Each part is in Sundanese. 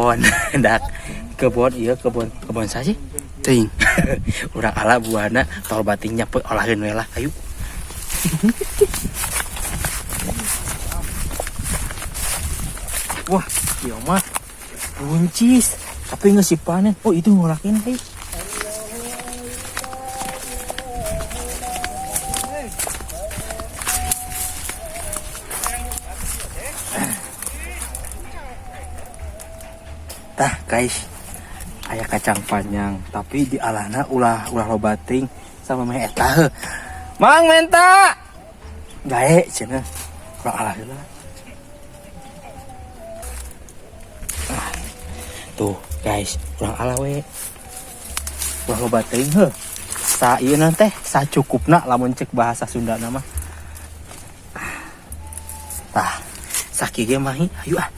Kebon dak kebon iya kebon kebon saha sih? Teuing. Urang ala buahna tol batingnya poe olaheun we lah ayo. Wah, ieu mah buncis tapi geus dipanen. Oh, itu ngolakeun ayo. Tah guys, aya kacang panjang tapi di alana ulah ulah loba teuing sama meh eta heuh. Mang menta. Gae cenah. Urang alah heula. Ah. Tuh guys, urang alah we. Ulah loba teuing heuh. Sa ieu na teh sacukupna lamun cek bahasa Sunda na mah. Tah, sakieu ge mah ayo ah.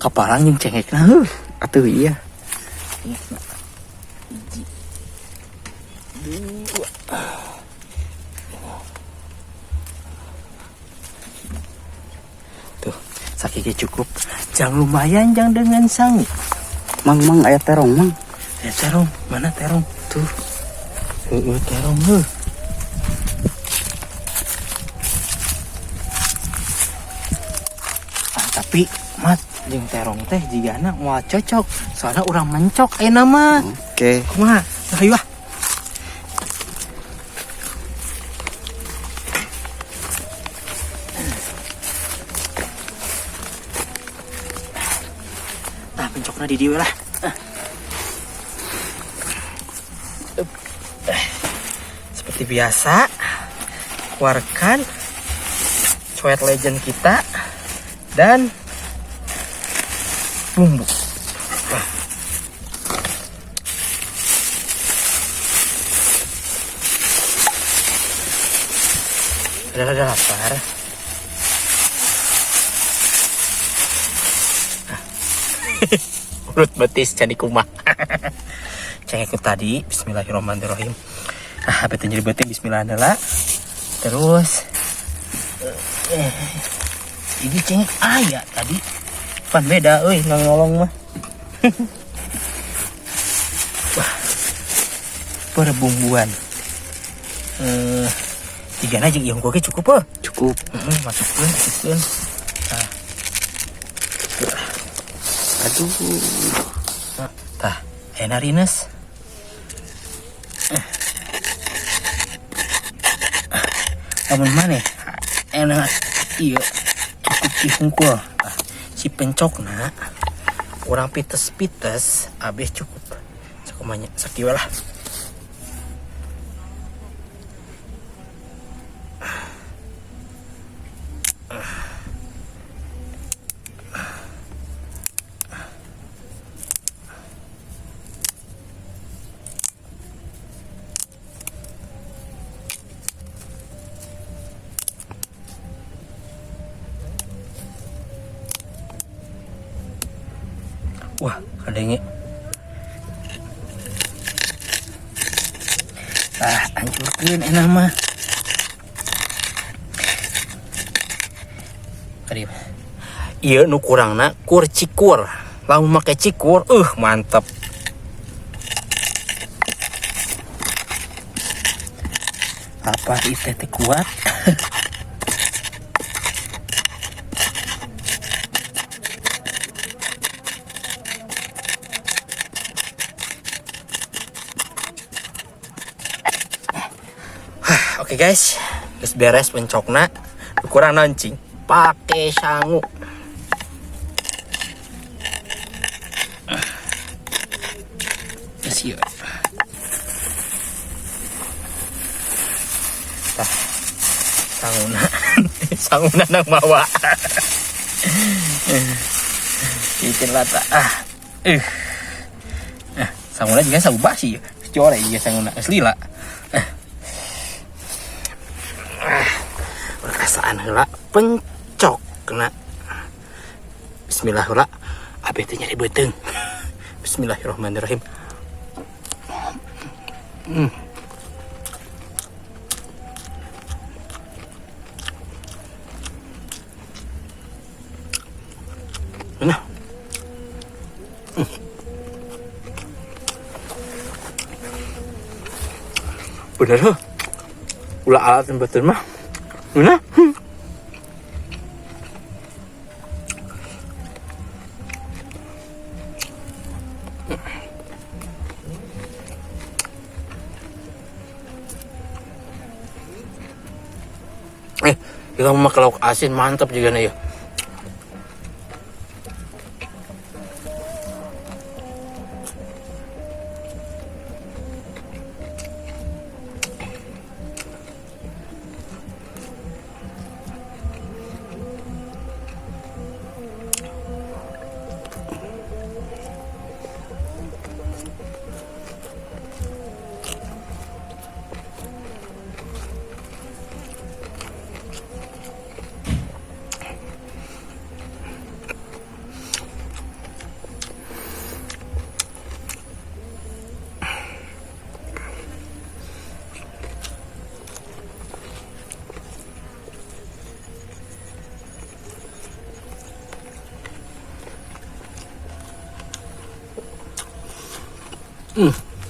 Kapalang jeung cengekna heuh. Atuh iya. Cengekna. Hiji. Dua. Tuh, sakieu ge cukup. Jang lumayan jang dengan sangu. Mang mang aya terong mang. Ya terong, mana terong? Tuh. Heeh, terong heuh. Ah, tapi mat jeung terong teh jigana moal cocok soalnya urang mencok ayeuna mah. Oke. Kumaha? Ayo ah. Tah pencokna di dieu lah. Seperti biasa, keluarkan cuet legend kita dan bumbu. Udah lapar. Urut betis candi kumah. Cengekku tadi, bismillahirrahmanirrahim. Ah, apa itu jadi beting bismillah adalah. Terus ini cengek aya tadi. Pan beda euy nolong mah. Wah. Perbumbuan. Tiga jeung ieu ge cukup heuh. Cukup. Heeh, masukkeun, masukkeun. Tah. Aduh. Tah, enak rines. Lamun maneh enak ieu cukup dihungkul. Tah, si pencokna urang pites-pites abis cukup. Sakumanya sakieu lah. Wah, kadenge. Ah, hancurkeun enak mah. Tadi. Ieu nu kurangna kur cikur. Lamun make cikur, mantep. Apa itu teh kuat? Oke guys, geus beres pencokna. Kurang nancing, pakai sangu. Geus ieu. Tah, sanguna. Sanguna nang mawa. Ikin lata. Ah. Sanguna juga sabu basi. Core juga sanguna geus lila. Perasaan heula pencok kena. Bismillah heula. Abeh teh nyari beuteung. Bismillahirrahmanirrahim. Bener heuh. Ulah alat yang betul mah. Ngeunah. Kita mau makan lauk asin mantap juga nih ya.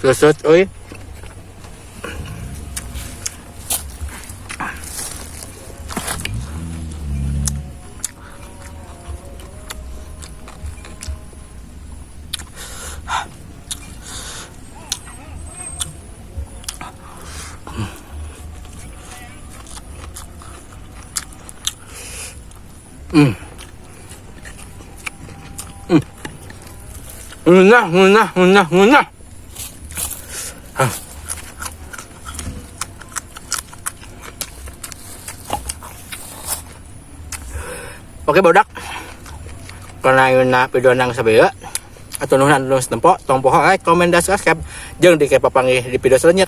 Leset euy. Ngeunah, ngeunah, ngeunah, ngeunah. Oke bodak. Karena ayeuna video nang sabeeu. Atau nuhun anu tempo, tong poho like, komen, dan subscribe. Jeung di papanggih di video selanjutnya.